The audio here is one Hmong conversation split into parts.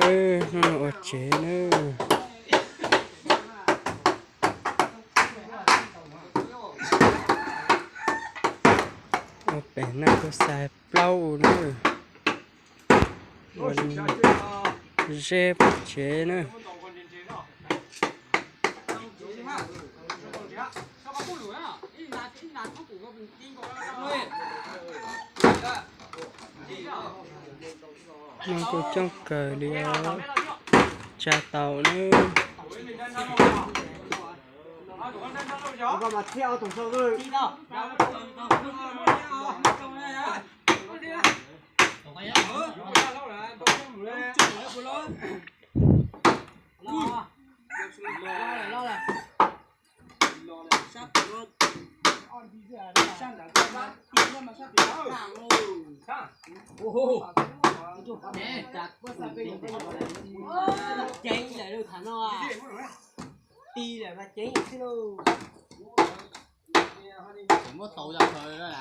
Hnub no ua tsev nawb. Ua pem no kuj xais plaub nawb. Ua zeb pem tsev nawb. No kuj coob kawg li os. Tsa tau nawb. Ceev lawm lauj, thaum no ti lawm mas ceev xwb lauj. Muab tau yog khaws lawm,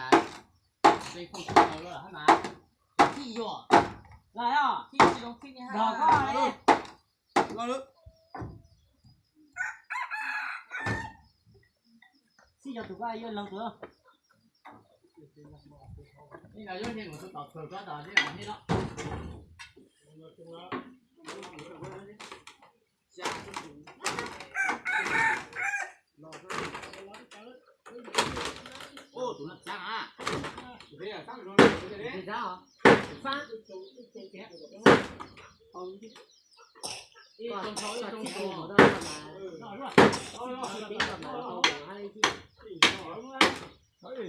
tej khoom tsis tau lawm hab mas. Thij yuam, los, thij tsis zoo thij ni hab. Txij cov tus koj yuav loog tus.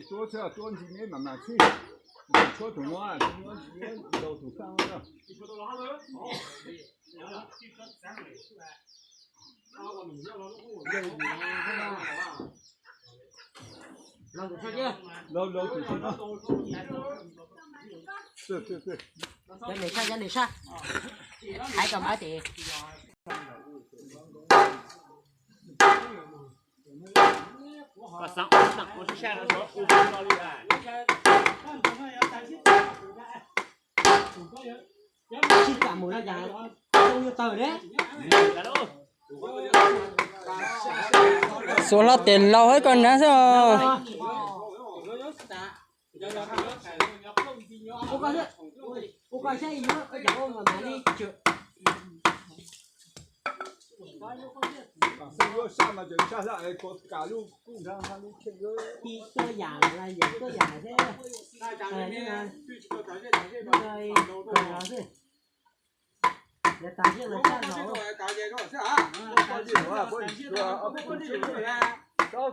Tuab txhij tuab ntsis neb mam mam txhij, tshuab tus no, tus no ntau tus xaj. Laug tus no. Cov nws saj, cov nws saj. Hais kom mab tes. Tsis kam mus no cas tau yuav tawg ne. Xuas hlo tes laus hab koj nab xwb os. Ib tuab yam los yog tuab yam thiab. Yog tas yeej los sab zog. Yog cov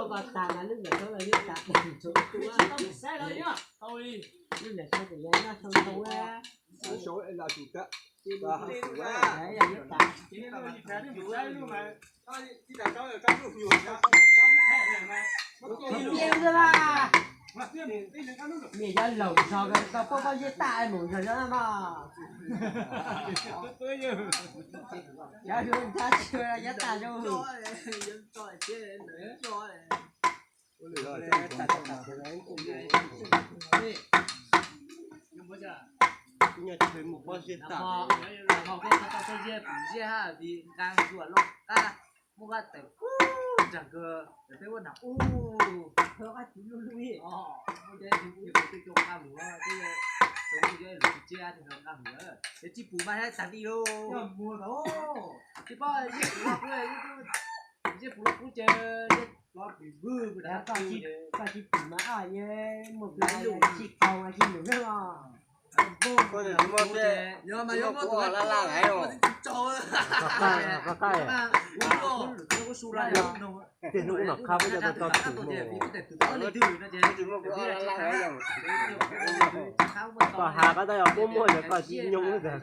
ko tas mas lub niam cov los yeej tas. Lub niam cov ces yog nyob soo soo. Niam cov laus zog tau poj poj yej tas mus zog zog na mog. Cov hlub nrab tshua nyob tas zoo. Ib nyuag tshwm mus pob zeb tas. Ho koj tau pob zeb, pob zeb hab vim nqa zuam loj qab, muab qab tawm kub nrag kawg, peb ua nram ub, muab qab tsuv luj luj ib, muab cov ib tug ua peb cov qab mus, peb cov ib lub tsis tseb nqa mus lawm, ces tsis pum mas tag dim lauj. Tsis paub zeb pum los qub, zeb pum los qub ces zeb pum vwg kuv dag koj tsis pum mas ab yeej muaj kwv tij tsis tau mas tsis mus lawm os. Koj tsis muaj, koj tsis muaj kuv ua laj laj lawm. Tej hnub ub no qhab peb cov tau tau txhim mus. Koj tsis muaj kuv ua laj laj lawm. Koj has koj tab yog muaj muaj yog koj tsis nyoog ib tag.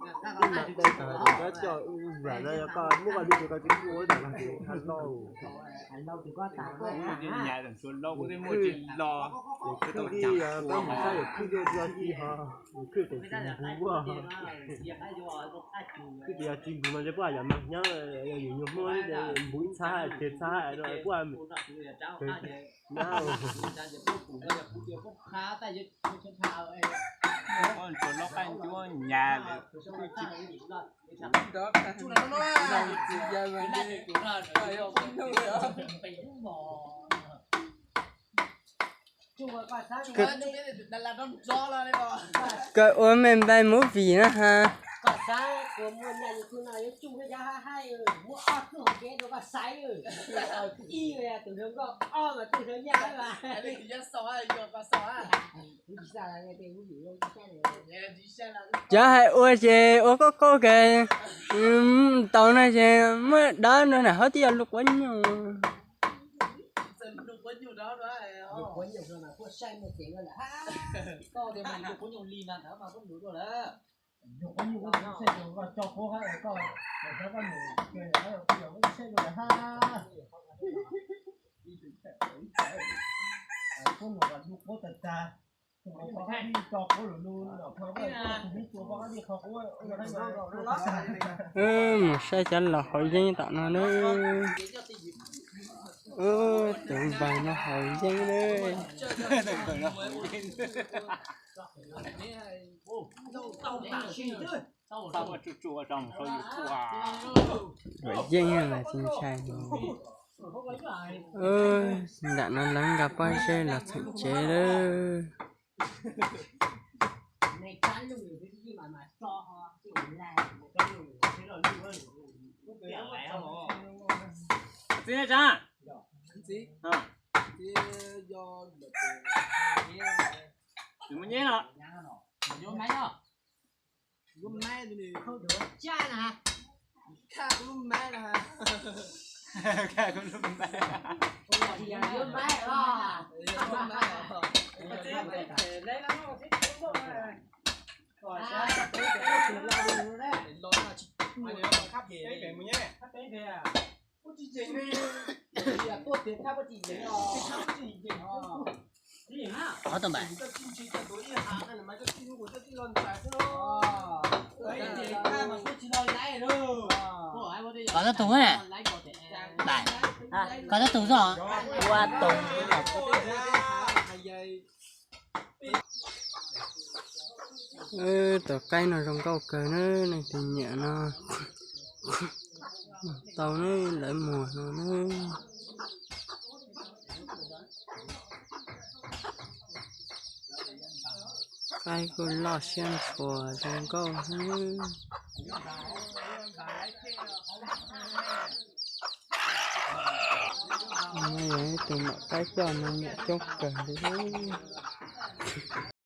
Ib mam dai tag cov coj ib vam no yog koj muab koj lub ces koj tsis kuj ib tag no ces ha loj. Kuv nyam ntsuav laub kuv twb muaj tsis los. Kuv khwj li koj mus sab yam khwj li tsis ho, kuv khwj tes tsis npuv. Khwj tes yog tsis npuv no ces puab yog mag hnyav, yog yus nyuag hmoob ces npuv ib txhab hab ces txhab hab no puab nyab. Kawg ua me npai movie na ha. Cov hais ua ces ua koj koj ke tau no ces muab dab no na hov twb yog lub quab nyuj. Mus saib cov laus hauv yeeb tom no na. Tus npawg no haus yeeb na. Haus yeeb mas tsis ntshai. Nram no lawv nkag pob zeb los txheem tsev lawm. Txiv ne tsa. Txiv muaj nyeb los. Qhov tau npais. Koj tab tug na. Koj tab tug xwb os. Ua tus. Tus qaib no zoo nkauj kawg na, leej twg nyiam no tau na, lawv muag no na. Qaib kuj loj siab ntshua zoo nkauj xwb. No yog ib tug nom qaib coj no nyiam coob kawg li.